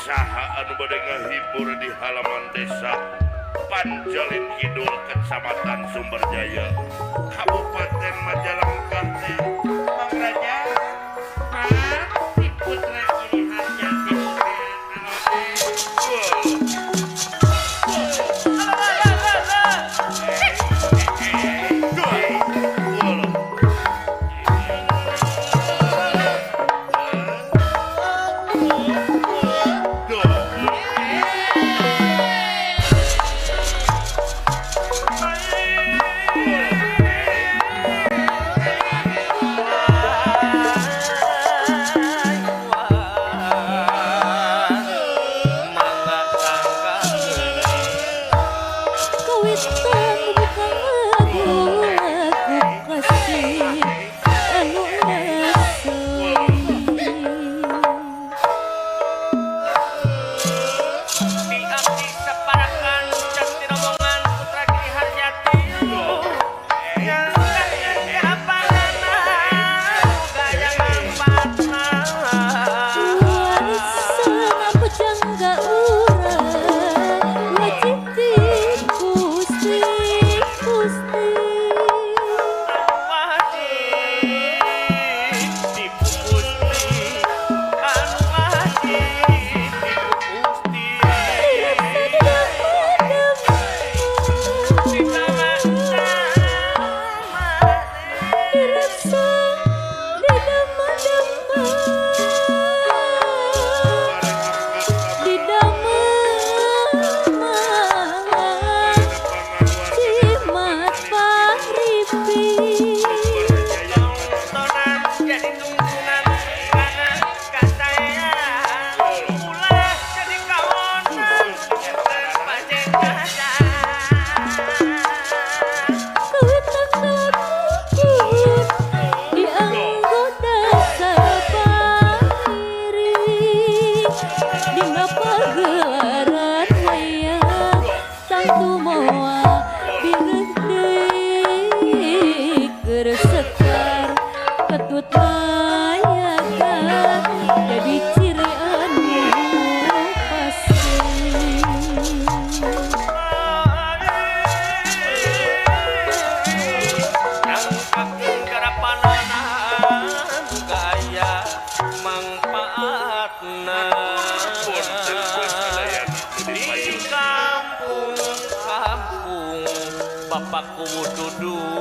Saha anu bade ngahibur di halaman desa Panjalin Kidul, Kecamatan Sumberjaya, Kabupaten Majalengka teh Mang Raja? Pak, si Putra Giri Harjati.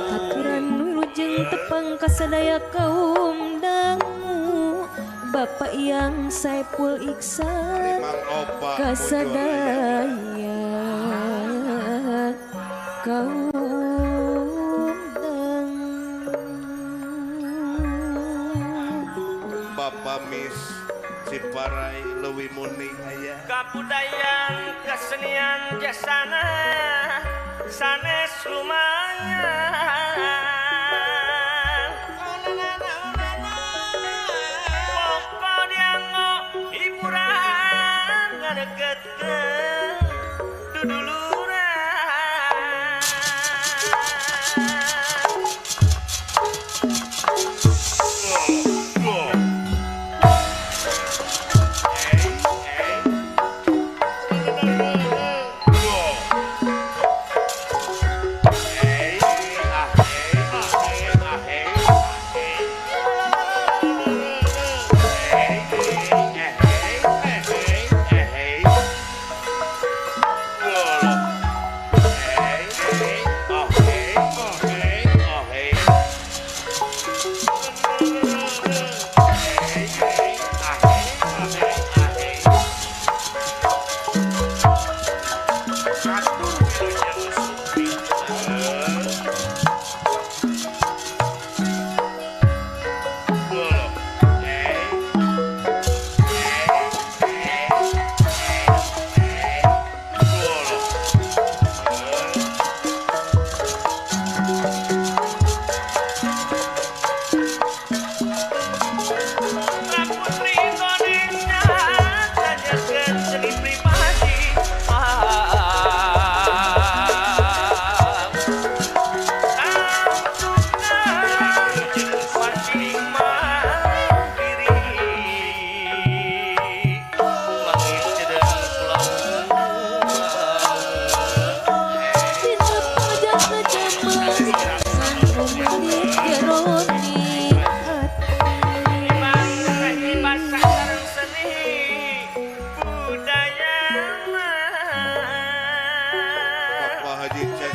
Aturan wilujeng tepang kasadaya kaum dangu Bapak yang Saipul Iksan kasadaya kaum dangu Bapak Mis Ciparai leuwih muning aya kabudayaan kesenian jasana sanes lumayan pokok dianggo hiburan ngadeketkeun duduluran.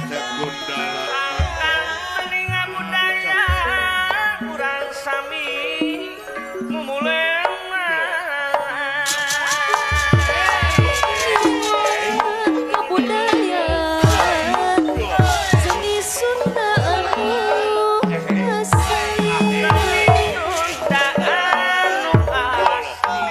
Cecep Gundala Rangkang seni ngabudaya urang sami mumulena Kebudayaan seni Sunda anu asli. Sunda anu asli.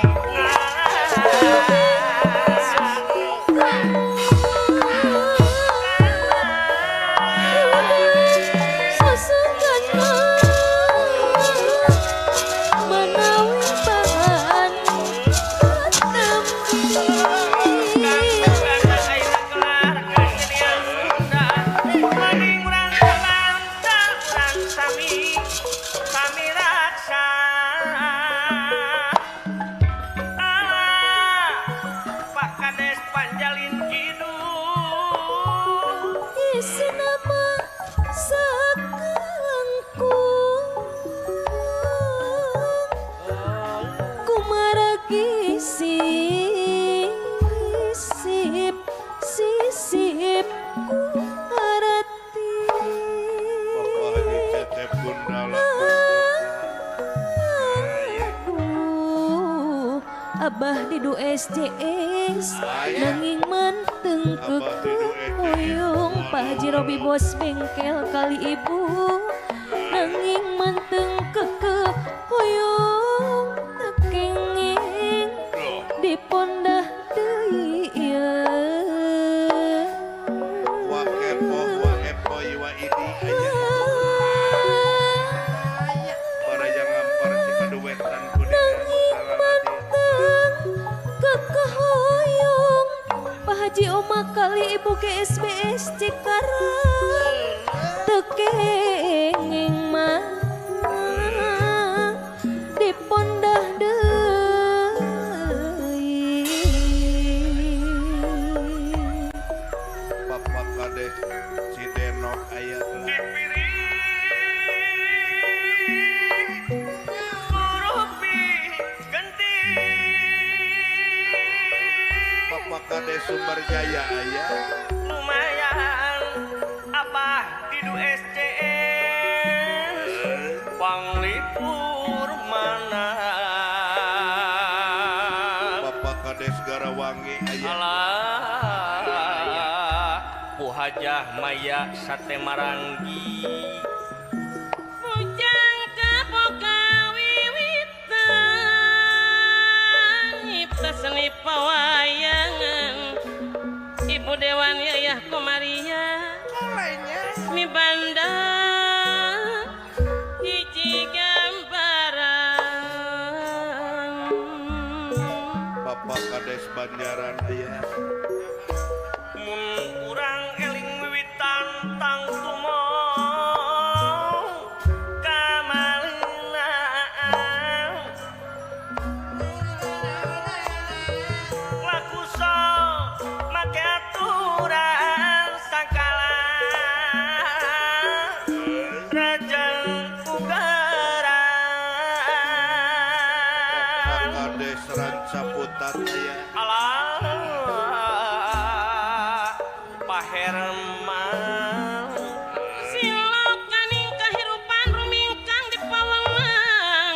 Sasengganna manawi bahan katempi. Isi nama sakalangkung kumaragi sisip sisip ku harati. Bapak Haji Cecep Gundala Aduh, Abah Didu SJS nanging manteng kekehoyong Pak Haji Robi bos bengkel kali ibu nanging manteng kekehoyong tekenging dipondah deui ieu. Wa kepo wa epo wa idi aya para yang ngampar Cikaduwetan kuningan Nanging manteng kekehoyong Pak Haji Oma kali ibu GSBS Cikarang tekenging mah dipondah deui. Bapak Kades Cidenok aya Bapak Kades Sumberjaya aya Lumayan Abah Didu SCS Panglipur mana Bapak Kades Garawangi aya Alah Bu Hajah Maya Sate Maranggi Bujang kaboga wiwitan nyipta seni pewayangan Ibu Dewan Yayah Komaria mibanda hiji gambaran Bapak Kades Banjaran aya Mun urang eling wiwitan tangtumo kamalina laku so make aturan sakala rajang ugaran. Bapak Kades Rancaputat aya Alah Pak Herman Silokaning kahirupan rumingkang di pawengan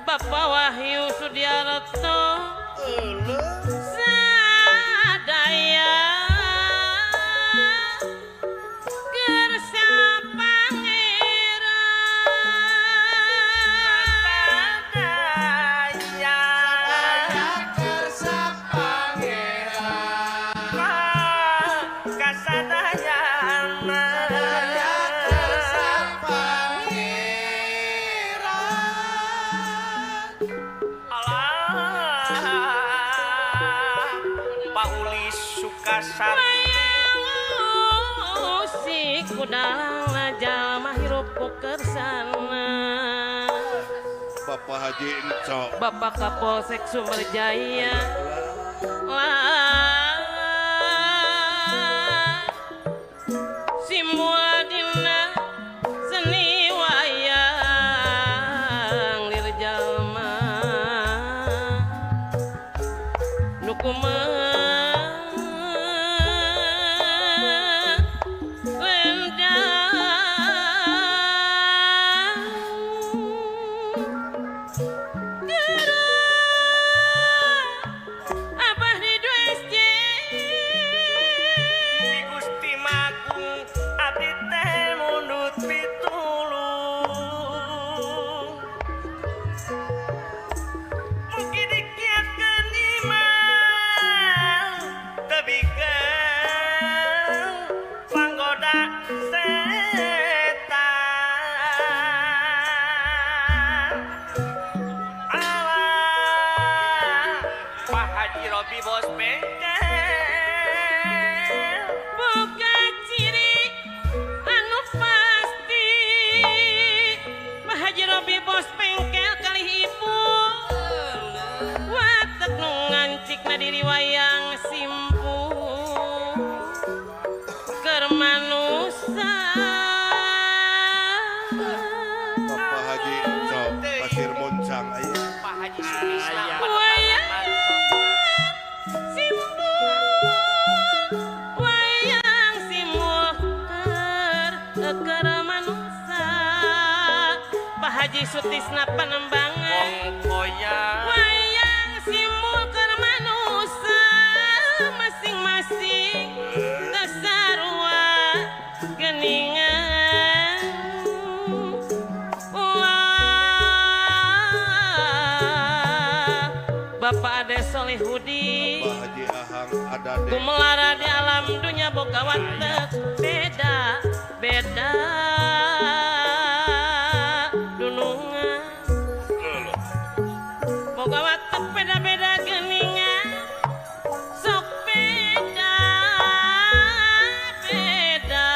Bapak Wahyu Sudiarto sadaya kersa pangeran Sadaya kasadayana Alah Pak Ulis Sukasari Wayang musik kudalang jalma hirup ku kersana Bapak Haji Enco Bapak Kapolsek Sumberjaya lah simuadina seni wayang lir jalma nu kumaha. Haji Sutisna Panembangan Wong koya wayang simbol keur manusa masing-masing tasarua geningan. Wah, Bapak Ade Solihudi Bapak Haji Ahang Adade gumelara di alam dunya boga watek beda beda dunungan boga watek beda beda geningan sok beda beda.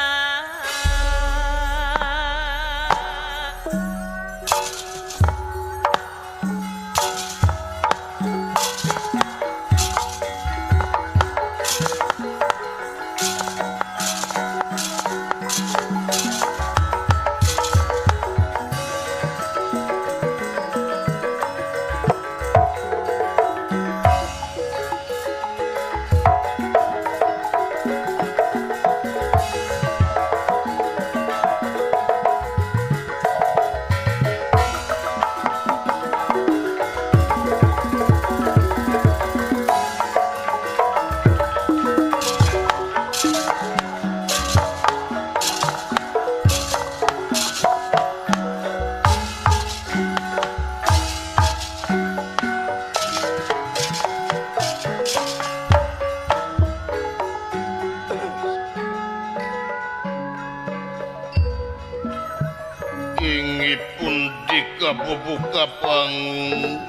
Ingipun dikabubuka panggung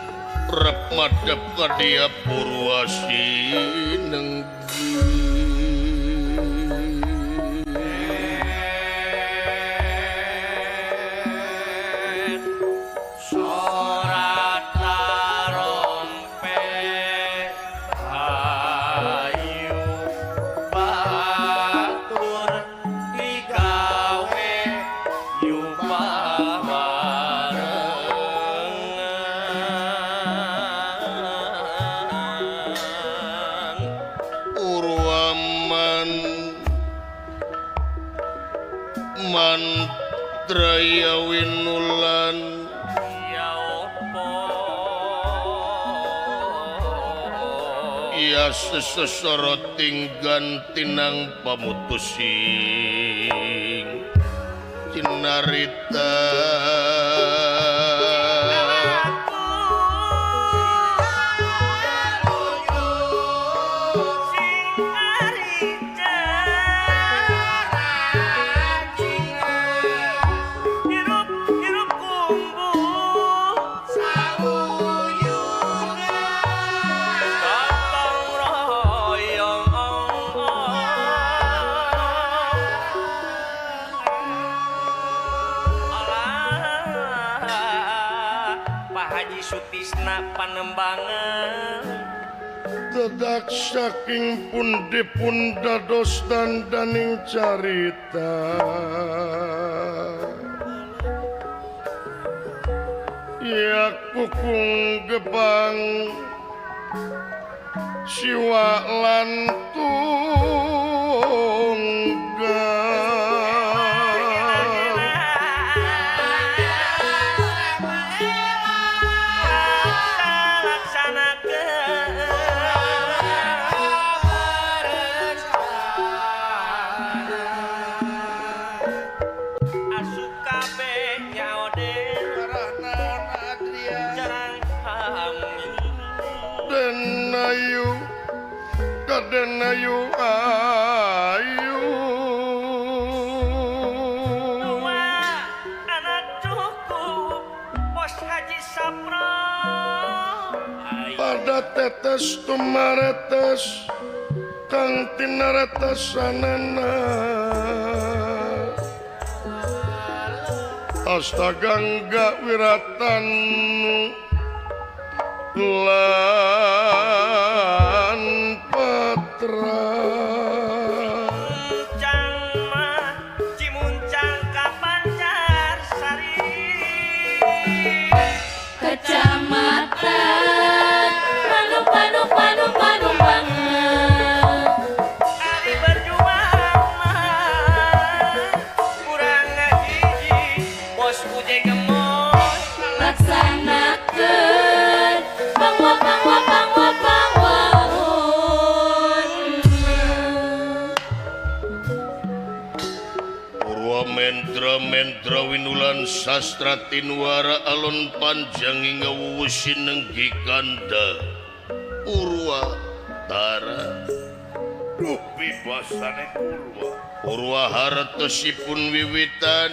rep madep ka dia Purwasi nenggi. Sorat tarompe hayu batur digawe nyupah barengan. Purwaman mantraya winulan Ya opo ya sesesoroting gantinang pamutusing cinarita. Haji Sutisna Panembangan Tedak saking pundi-pun dados dandaning carita ya kukung gebang siwa lan tunggal. Ayu ayu dua anak cukup Bos Haji Sapro pada tetes tumaretes kang tinaretesanana astagangga wiratan lan patra Cimuncang mah cimuncang ka Banjarsari Kecamatan Panu panu panu panu banget Ari berjuang mah kurang hiji bos uje gemoy. Nalendra Mendra Winulan Sastra Tinuara alon panjang ngawuwusi nenggi kanda Purwa Tara. Duh bebasane Purwa. Purwa hartosipun wiwitan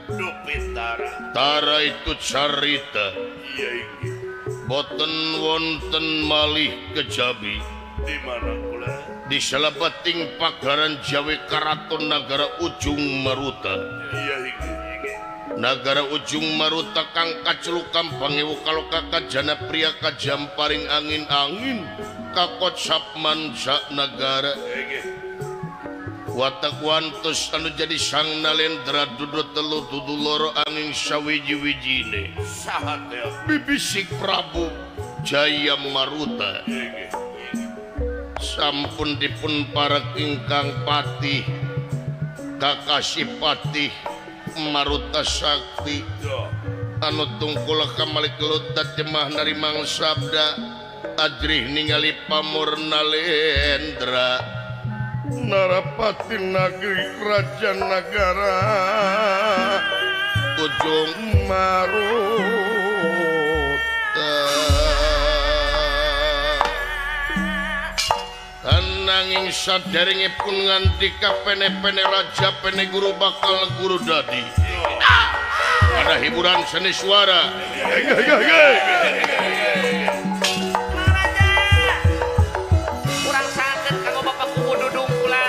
duh Tara. Tara itu carita. Iya iki. Boten wonten malih kejabi. Di mana kula? Di salebeting pagaran Jawi Karaton Nagara Ujung Maruta. Iya iki. Nagara Ujung Maruta kang kaceluk kampangewu kaloka kajana pria kajamparing angin-angin kakocap manca nagara. Watak wantos anu jadi sang nalendra dudu telu dudu loro angin sawiji-wijine. Saha teh? Bibisik Prabu Jaya Maruta. Sampun dipun parek ingkang patih kakasih patih Maruta Sakti anu tungkul kamalik kelutat jemah narimang sabda ajrih ningali pamor nalendra narapati nagri kerajaan nagara Ujung Maruta. Nanging saderengipun ngandika pene-pene raja pene guru bakal guru dadi. Ada hiburan seni suara. Raja kurang santet kanggo bapak kuku dudung kula.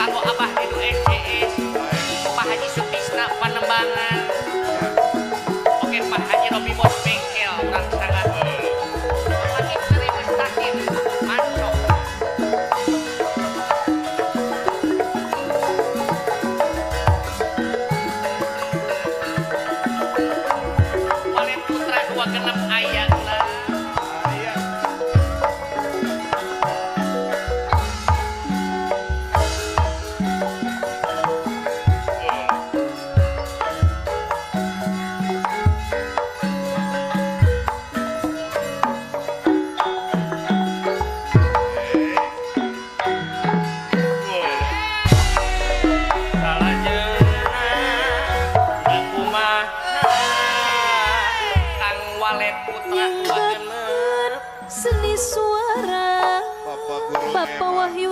Kanggo abah didu SCS. Pak Haji Sutisna Panembangan. Oke Pak Haji Robi Bos Bengkel kurang sangat. Lagi Sri Mustaqim Mancok.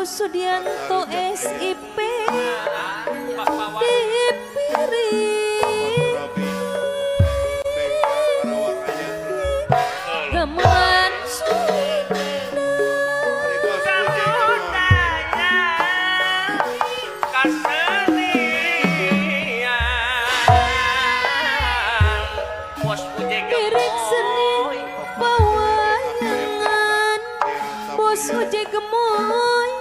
Sudianto SIP dipiring gamelan Sunda budaya kasenian bos uje piring seni pawayangan bos uje gemoy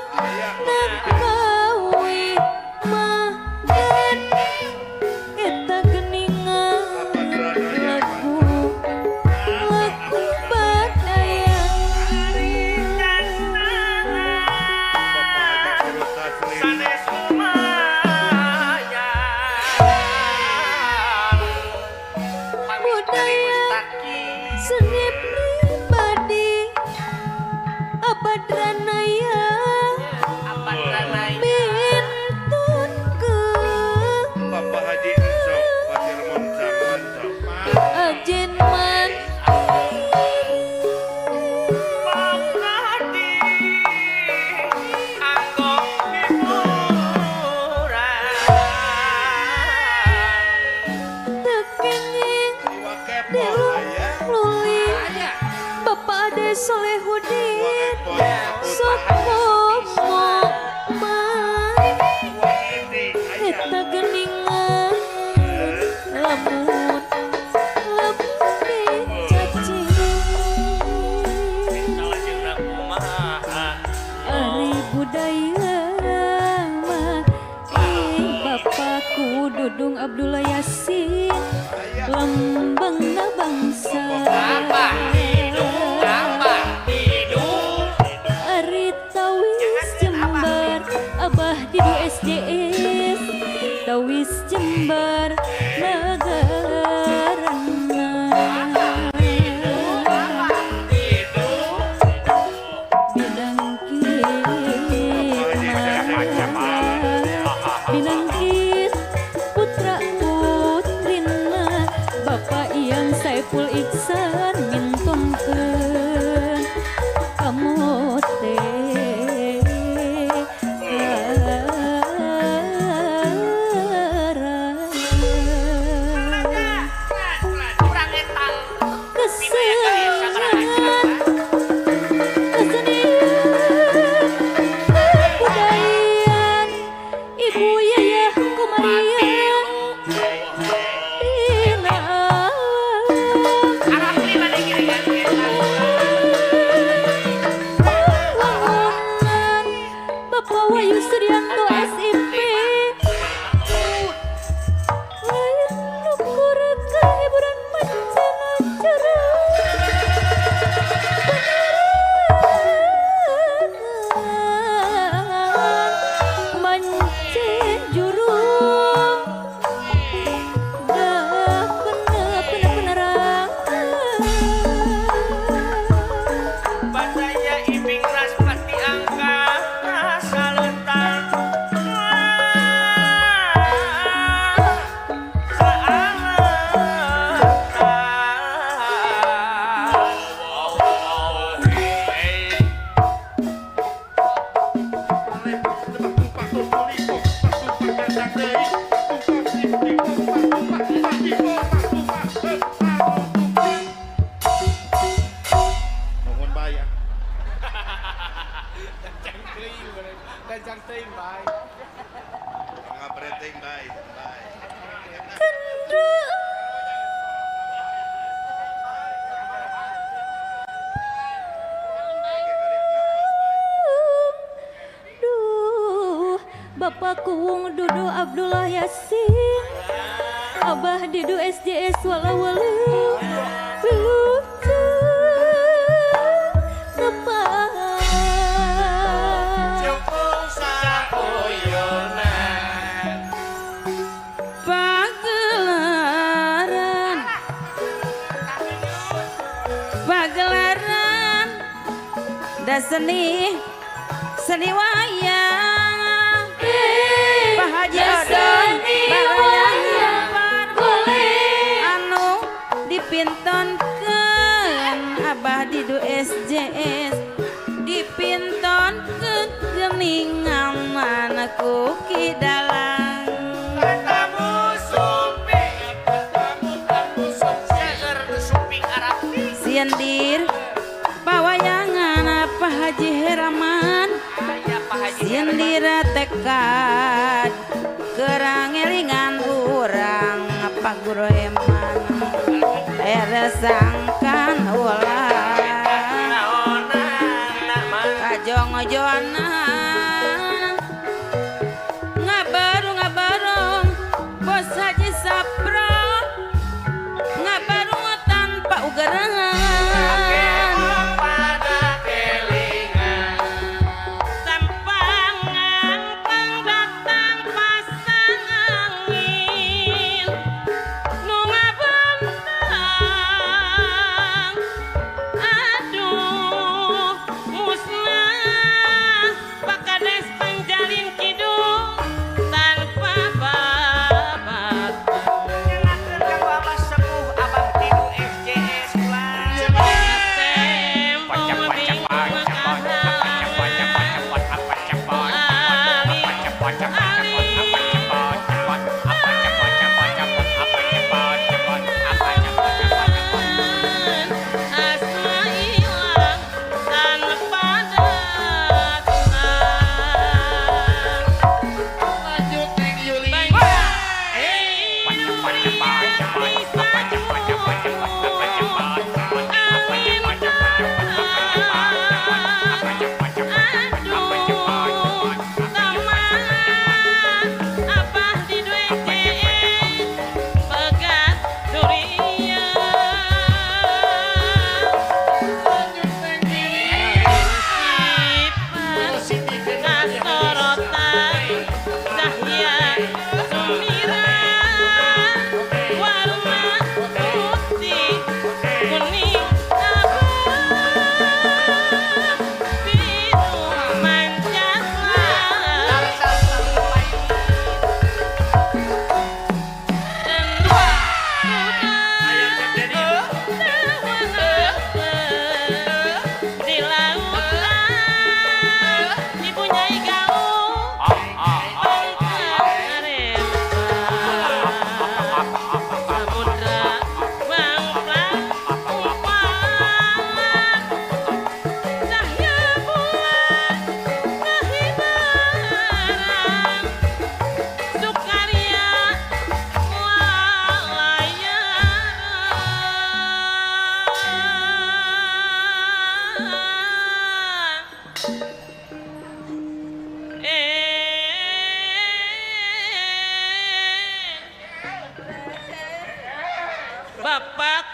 nangkawi makan eta geningan lagu lagu badaya sanes lumayan budaya seni pribadi abadranaya Bapak Haji Enco Pasir Moncang Moncang Ajen man Pangadi anggo hiburan tekenging luli Bapak Ade Solehudin Sokomo mai eta geningan lamun lamun dicacing ari budaya mah ing bapakku Dudung Abdullah Yasin lambangna bangsa. Ari Tawis Jembar Abah Didu SJS Tawis Jembar nagarana Binangkit Binangkit putra Bapak Wahyu Suryanto SIP. Lain nukur kehiburan mancanegara. Mancen jurung dah penerangan. Badaya ibing raspati angka rasa lentang. Nuhun bae ya. Ngabreteng bae, bae. Duh, Bapak Kuwung Dudu Abdullah Yasin, Abah Didu SJS Walawalu, Wilujeng Tepang. Pagelaran, pagelaran da seni, seni wayang. Pak Haji Odon Seni wayang boleh. Anu dipintonkeun Abah Didu SJS dipintonkeun geningan anakku ki dalang. Sindir pawayangan Pak Haji Heraman, sindir tekad kerangelingan urang Pak Guru Eman eresangkan ulah kajong-jonan ngabaru ngabarong Bos Haji Sapro ngabaru tanpa ugerangan. Sampangan pang datang pasang angin nu ngabentang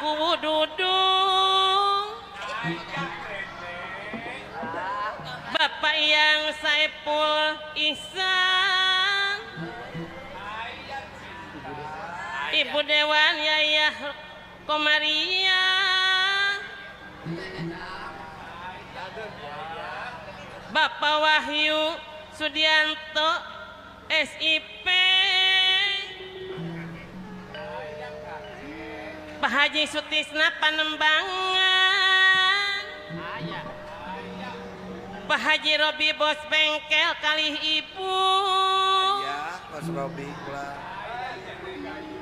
Kuwu Dudung, Bapak Yang Saipul Ihsan, Ibu Dewan Yayah Komaria, Bapak Wahyu Sudianto SIP, Pak Haji Sutisna Panembangan, Pak Haji Robi Bos Bengkel kalih Ibu, ya, Mas Robi pula.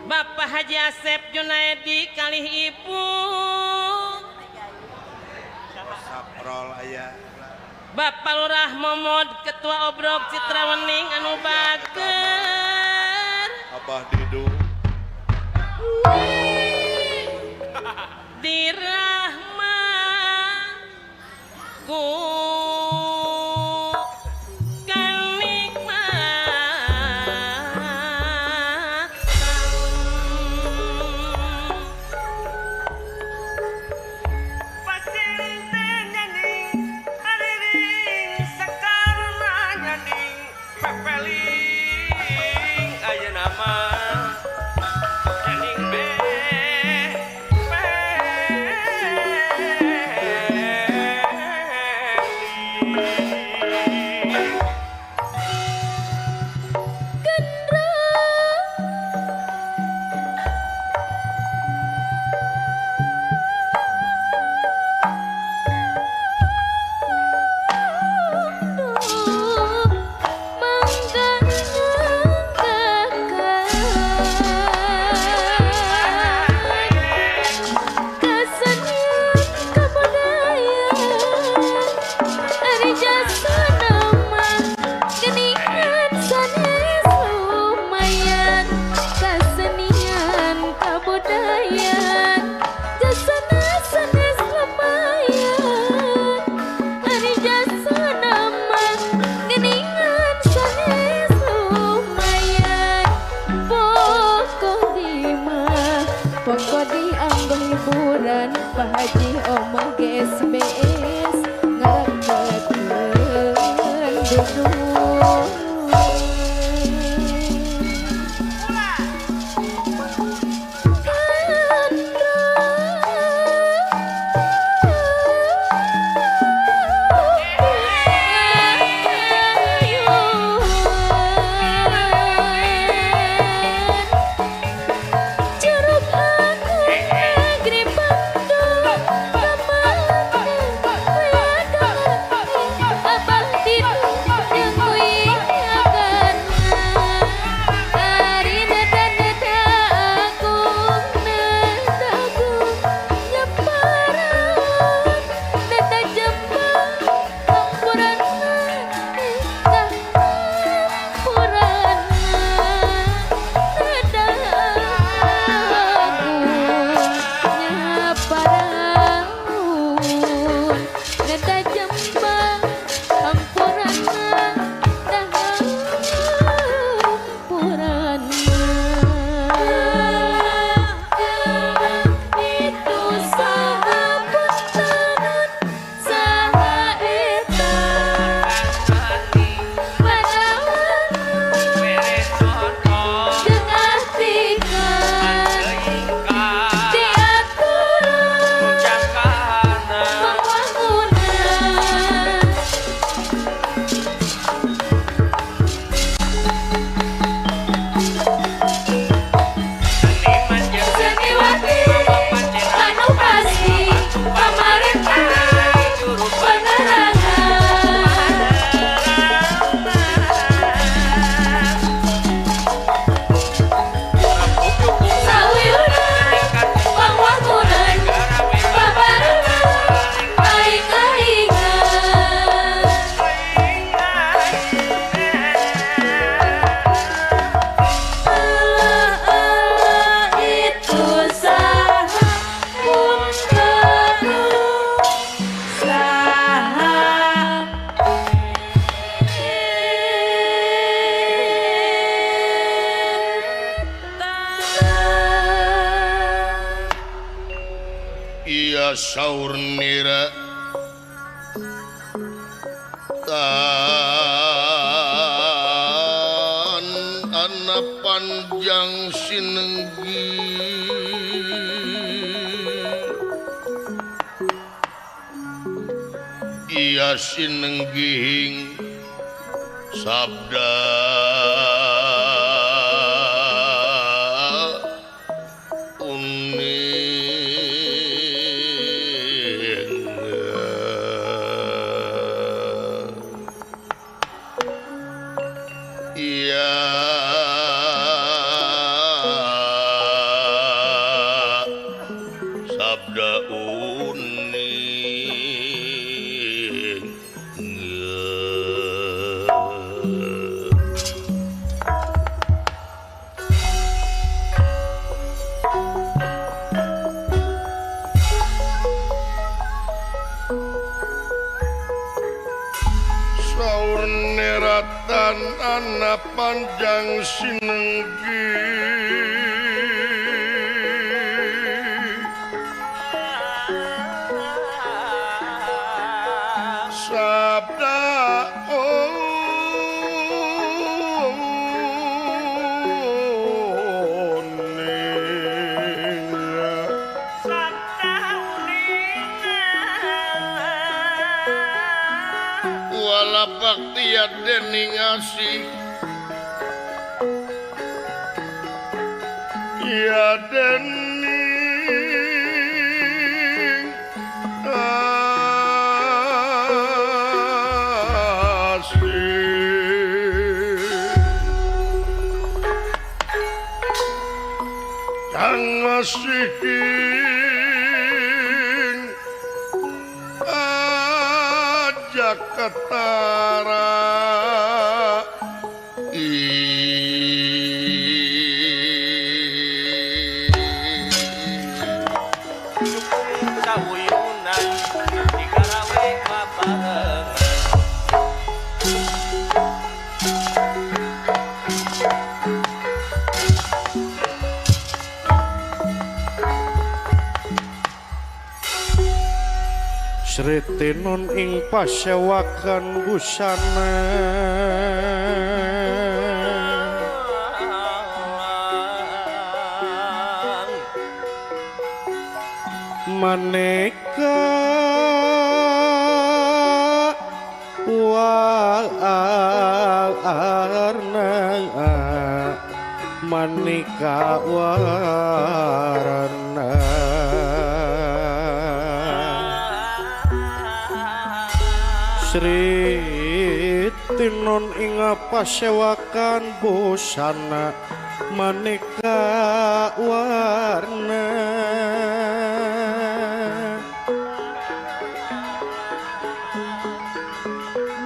Bapak Haji Asep Junaidi kalih Ibu, Saprol aya. Bapak Lurah Momod Ketua Obrog Citrawening anu bager, Abah Didu Dirahma ku Pak Haji Omah GSBS ngaraketkeun dudung. Abang tidur yang kuih. Saur nira tan ana panjang sinenggi iya sinenggihing sabda ana panjang sinenggi sabda uning sabda uning wala baktiya dening asih ya dening asih kang asihin aja ketara Sri Tinun ing pasewakan busana maneka warna maneka warna Sri Tinun ing pasewakan busana maneka warna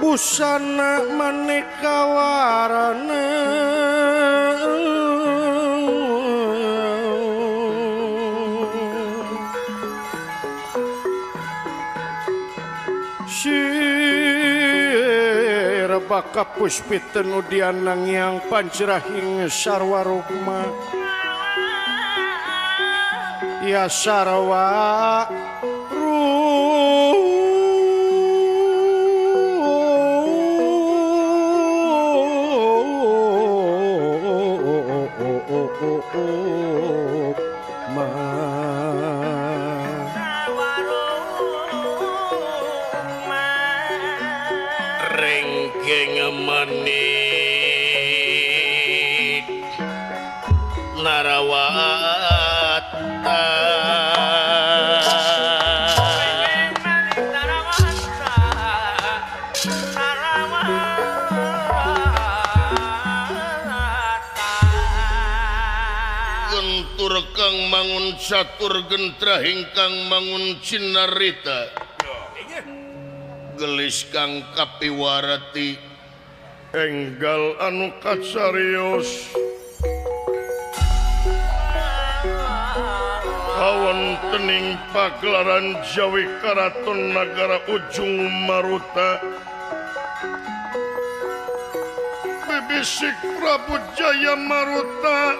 busana maneka warna Baka puspiten udianang yang pancerahing sarwa rukma ya sarwa rukma Rengkeng manik narawata gentur kang mangun catur gentrah ingkang mangun cinarita gelis kang kapiwarati enggal anu kacarios kawontening pagelaran Jawi Karaton Nagara Ujung Maruta bibisik Prabu Jaya Maruta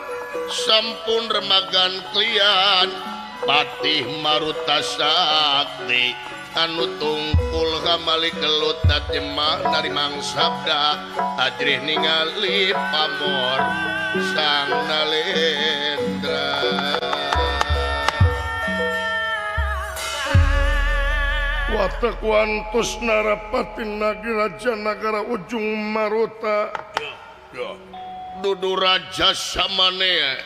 sampun remagan klian Patih Maruta Sakti anu tungkul kamali gelut jemah narimang sabda ajrih ningali pamor Sang Nalendra. Watak wantos Narapati Nagaraja Nagara Ujung Maruta dudu raja samanea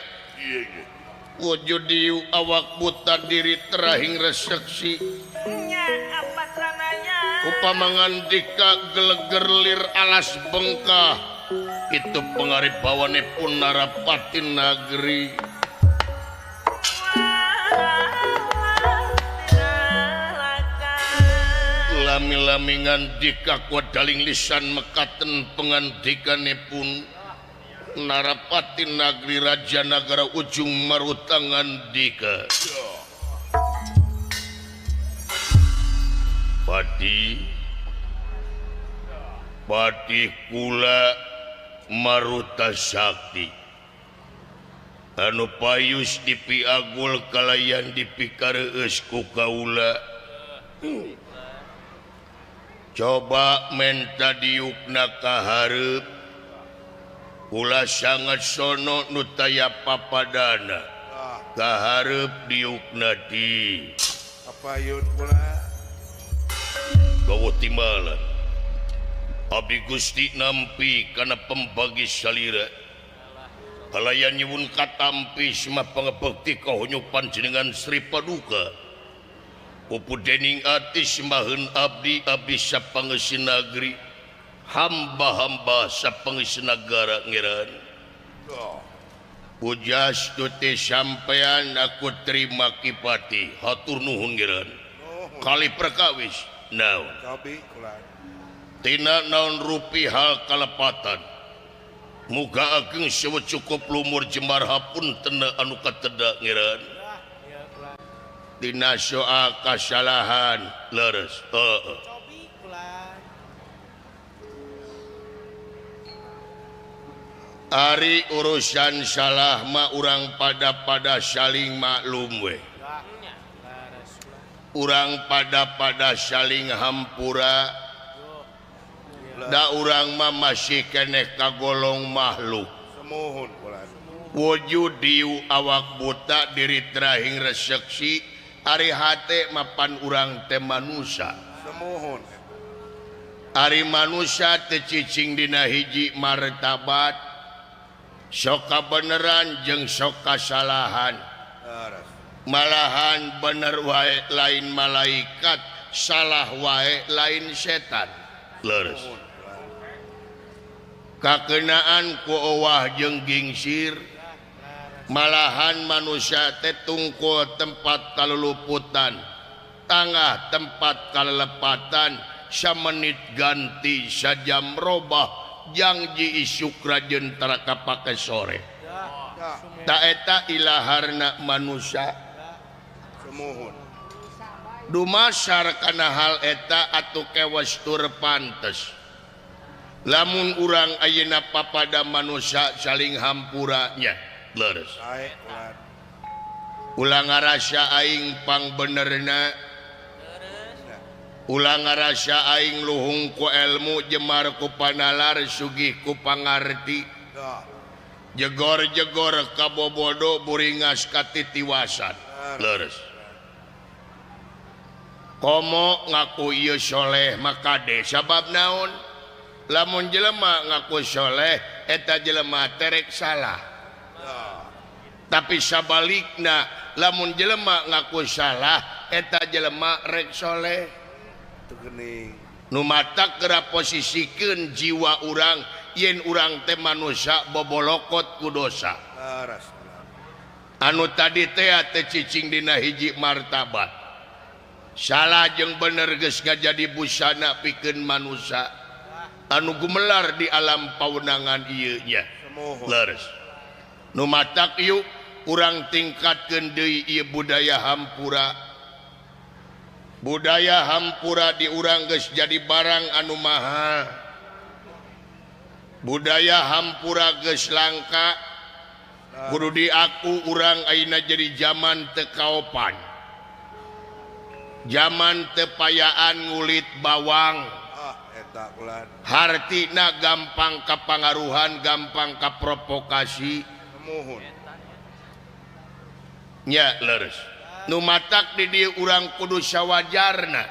wujud diu awak buta diri terahing reseksi upama ngandika gelegerlir alas bengkah itu pengarip bawane pun Narapati Nagri. Lami-lami ngandika kuat daling lisan mekaten pengandikane pun Narapati Nagri Raja Nagara Ujung Maruta ngandika. Pati Patih kula Maruta Sakti anu payus dipiagul kalayan dipikareus ku kaula. Coba menta diukna ka hareup kula sangat sono nu taya papadana ka hareup diukna di kapayun kula gawa timbalan abdi Gusti nampi kana pembagi salira kalayan nyuwun katampi semah pangebekti kahonyo panjenengan Sri Paduka pupu dening ati semaheun abdi abdi sapangeusi nagri hamba-hamba sapangeusi nagara ngeran pujas tuti sampean aku terima kipati hatur nuhun ngeran kali perkawis naon tina naon rupi hal kalepatan muga ageng sewe cukup lumur jembar hapunten anu kateda ngeran tina soal kasalahan leres Ari urusan salah mah urang pada-pada saling maklum we urang pada-pada saling hampura da urang mah masih keneh kagolong makhluk wujud diu awak buta diri terahing reseksi ari hate mapan urang teh manusa ari manusa teu cicing dina hiji martabat sok kabeneran jeung sok kasalahan malahan bener wae lain malaikat salah wae lain setan leres kakenaan ku owah jeung gingsir malahan manusia teh tungkul tempat kaluluputan tangah tempat kalelepatan samenit ganti sajam robah jangji isuk rajen tara kapake sore ta eta ilaharna manusia dumasar kana hal eta atuh kewas tur pantes lamun urang ayeuna papada manusia saling hampuranya leres ulah ngarasa aing pangbenerna ulah ngarasa aing luhung ku ilmu jemar ku panalar sugih ku pangarti jegor-jegor kabobodo buringas katitiwasan leres komo ngaku ieu soleh maka kade sabab naon lamun jelema ngaku soleh eta jelema terek salah tapi sabalikna lamun jelema ngaku salah eta jelema rek soleh nu matak geura posisikeun jiwa urang yen urang teh manusia bobolokot ku dosa anu tadi teh teu cicing dina hiji martabat salah jeung bener geus ngajadi busana pikeun manusia anu gumelar di alam pawenangan ieu nya leres nu matak yuk urang tingkatkeun deui ieu budaya hampura budaya hampura di urang geus jadi barang anu mahal budaya hampura geus langka Kudu diaku urang ayeuna jadi zaman teu kaopan. Zaman tepayaan ngulit bawang. Hartina gampang kapangaruhan, gampang kaprovokasi. Nya leres. Nu matak di dieu urang kudu sawajarna.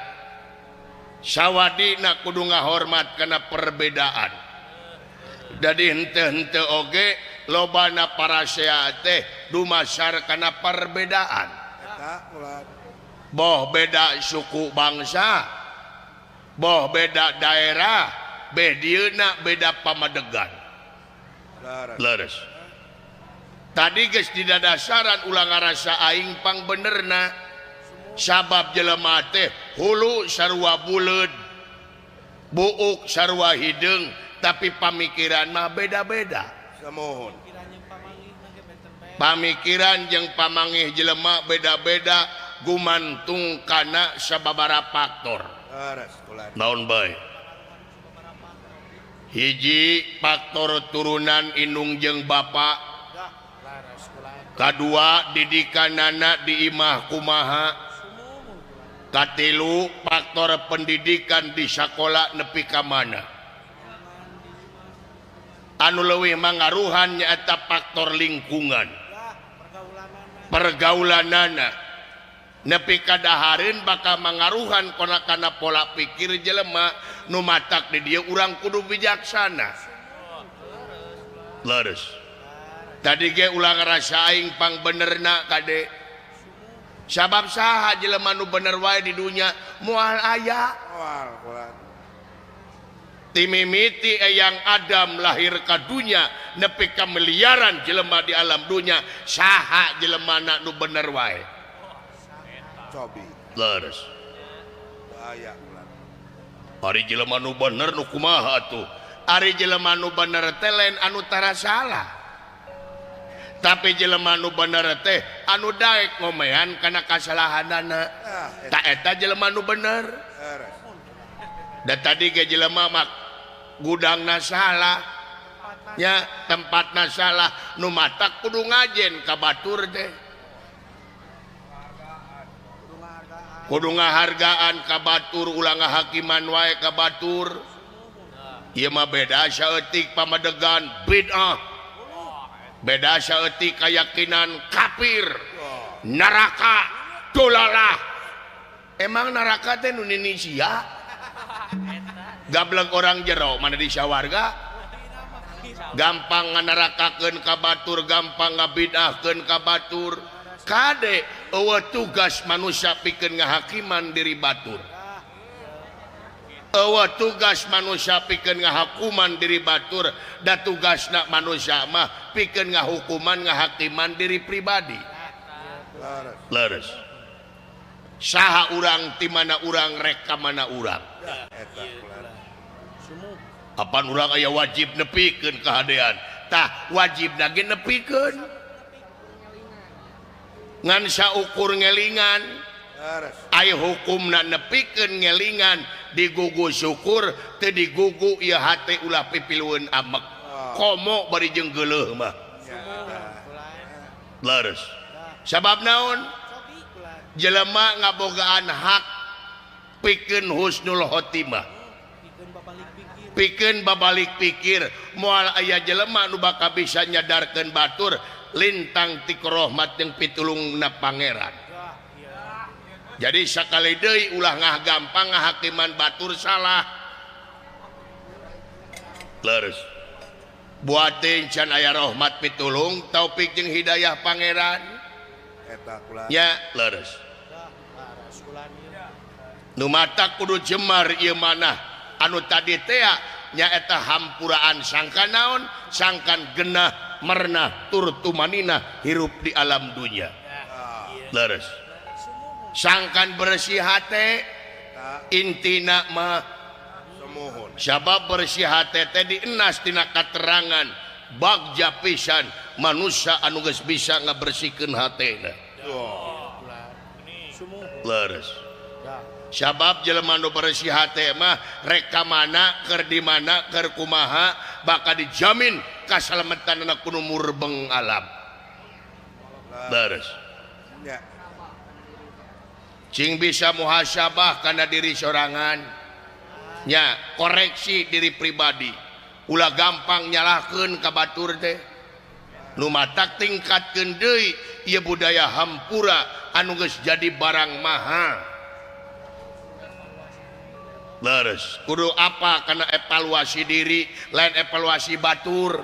Sawadina kudu ngahormat kana perbedaan. Jadi henteu-henteu oge lobana parasea teh dumasar kana perbedaan. Boh beda suku bangsa, boh beda daerah, bedieuna beda pamadegan. Leres. Tadi geus didadasaran ulah ngarasa aing pang benerna. Sabab jelema teh hulu sarua buleud, buuk sarua hideung, tapi pamikiran mah beda-beda. Pamikiran jeung pamangih jelema beda-beda gumantung kana sababaraha faktor. Naon bae? Hiji faktor turunan indung jeung bapa. Kadua didikanana di imah kumaha. Katilu faktor pendidikan di sakola nepi ka mana. Anu leuwih mangaruhan nyaeta faktor lingkungan, pergaulanana nepi ka dahareun bakal mangaruhan kana pola pikir jelema. Nu matak di dieu urang kudu bijaksana. Leres. Tadi ge ulah ngarasa aing pang benerna kade. Sabab saha jelema nu bener wae di dunya moal aya. Timimiti eyang Adam lahir ka dunya nepi ka miliaran jelema di alam dunya saha jelema na nu bener wae. Cobi. Leres. Ari jelema nu bener nu kumaha atuh? Ari jelema nu bener teh lain anu tara salah. Tapi jelema nu bener teh anu daek ngomean kana kasalahanana. Ta eta jelema nu bener. Da tadi ge jelema mah gudangna salah, nya tempatna salah, nu matak kudu ngajen ka batur teh. Kudu ngahargaan ka batur, ulah ngahakiman wae ka batur. Ieu mah beda saeutik pamadegan bid'ah. Beda saeutik kayakinan kafir, neraka dolalah. Emang neraka teh nu nini sia? Gablek orang jero mana di sawarga? Gampang nganerakakeun ka batur, gampang ngabid'ahkeun ka batur. Kade eueuh tugas manusia pikeun ngahakiman diri batur. Eueuh tugas manusia pikeun ngahukuman diri batur, da tugasna manusia mah pikeun ngahukuman ngahakiman diri pribadi. Leres. Saha urang ti mana urang rek ka mana urang. Apan urang aya wajib nepikeun kahadean. Tah wajibna ge nepikeun. Ngan saukur ngelingan. Ai hukumna nepikeun ngelingan digugu syukur teu digugu ieu hate ulah pipilueun amek. Komo bari jeung geuleuh mah. Leres. Sabab naon? Jelema ngabogaan hak pikeun husnul khotimah. Pikeun babalik pikir, moal aya jelema nu bakal bisa nyadarkeun batur lintang ti rahmat jeung pitulungna pangeran. Jadi sakali deui ulah ngah gampang ngahakiman batur salah. Leres. Buatin can aya rahmat pitulung taufik jeung hidayah pangeran. Ya leres. Nu matak kudu jemar ieu manah anu tadi tea nyaeta hampuraan sangkan naon sangkan genah mernah tur tumaninah hirup di alam dunya. Leres. Sangkan bersih hate intina mah sabab bersih hate teh dienas tina katerangan bagja pisan manusia anu geus bisa ngabersihkeun hatena. Leres. Sabab jelema nu bersih hate mah rek ka mana keur di mana keur kumaha bakal dijamin kasalametanna kudu murbeng alam. Leres. Cing bisa muhasabah karena diri sorangan nya, koreksi diri pribadi, ulah gampang nyalahkeun ka batur teh. Nu matak tingkatkeun deui ieu budaya hampura anu geus jadi barang mahal. Leres, kudu apa karena evaluasi diri, lain evaluasi batur.